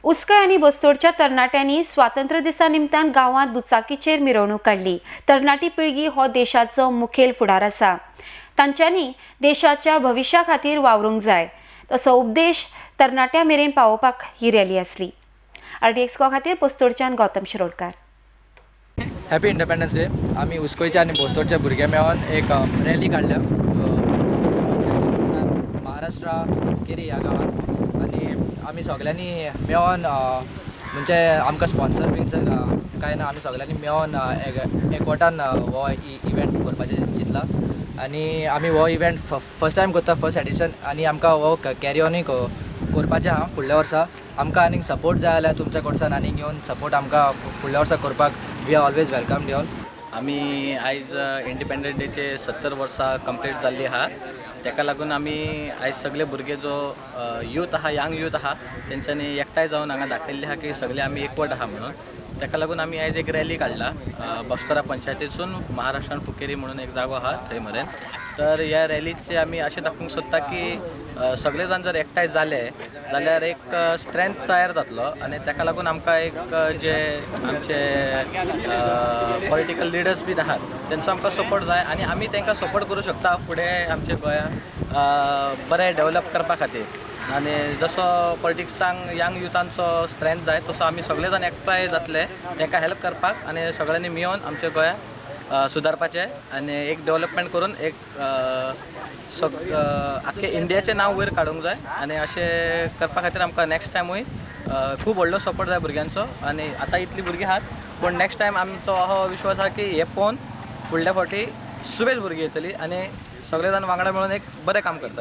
उसकय आनी बस्तोडच्या तरणाट्यांनी स्वातंत्र्य दिसा निमतान गांवांत दुचाकीचेर मिरवणूक काडली. तरणाटी पिळगी हो देशाचो मुखेल फुडार आसा, तांच्यांनी देशाच्या भविश्या खातीर वावरूंक जाय तसो उपदेश तरणाट्यां मेरेन पावोवपाक ही रॅली आसली. आरडीएक्स खातीर बस्तोडच्यान Gautam Shirodkar. Happy independence day. आमी उसकोयच्या आनी बस्तोडच्या भुरग्यां मेळोन एक रॅली काडल्या महाराष्ट्रा केरी ह्या गांवांत आनी आमी सगळ्यांनी मेळोन म्हणजे आमकां स्पॉन्सर बिन्सर कांय ना, आमी सगळ्यांनी मेळोन एकवटान हो इव्हेंट करपाचें चिंतलां आनी आमी हो इव्हेंट फर्स्ट टायम करता, फर्स्ट एडिशन, आनी आमकां हो कॅरी ऑनूय करपाचें आहा फुडल्या वर्सा. आमकां आनीक सपोर्ट जाय जाल्यार तुमच्या कडच्यान आनीक येवन सपोर्ट आमकां फुडल्या वर्सा करपाक we are always welcome all. आमी आयज इंडिपेंडन्स डेचे 70 वर्सां कंप्लीट जाल्ली आहा, तेका लागून आमी आयज सगळे भुरगे जो यूथ आहा, यंग यूथ आहा, तेंच्यांनी एकठांय जावन हांगा दाखयल्लें आहा की सगळे आमी एकवट आहा म्हणून. तेका लागून आमी आयज एक रॅली काडला बस्तोरा पंचायतीसून महाराष्ट्रान फुकेरी म्हणून एक जागो आहा थंय मेरेन. तर ह्या रॅलीचे आमी अशें दाखोवंक सोदता की सगळे जाण जर एकठांय जाले जाल्यार एक स्ट्रेंथ तयार जातलो आनी तेका लागून आमकां एक जे आमचे पॉलिटिकल लिडर्स बीन आहात तेंचो आमकां सपोर्ट जाय आनी आमी तांकां सपोर्ट करूं शकता फुडें आमच्या गोंयांत बरें डेवलप करपा खातीर. आनी जसो पॉलिटिक्सांक यंग युथांचो स्ट्रेंथ जाय तसो आमी सगळे जाण एकठांय जातले तांकां हेल्प करपाक आनी सगळ्यांनी मेळोन आमच्या गोंयांत सुदारपाचें आनी एक डेवलपमेंट करून एक आख्खे इंडियाचें नांव वयर काडूंक जाय. आनी अशें करपा खातीर आमकां नेक्स्ट टायमूय खूब व्हडलो सपोर्ट जाय भुरग्यांचो. आनी आतां इतलीं भुरगीं आहात पूण नेक्स्ट टायम आमचो हो विश्वास आहा की हे पळोवन फुडल्या फावटी सुबेज भुरगीं येतली आनी सगळे जाण वांगडा मेळून एक बरें काम करतले.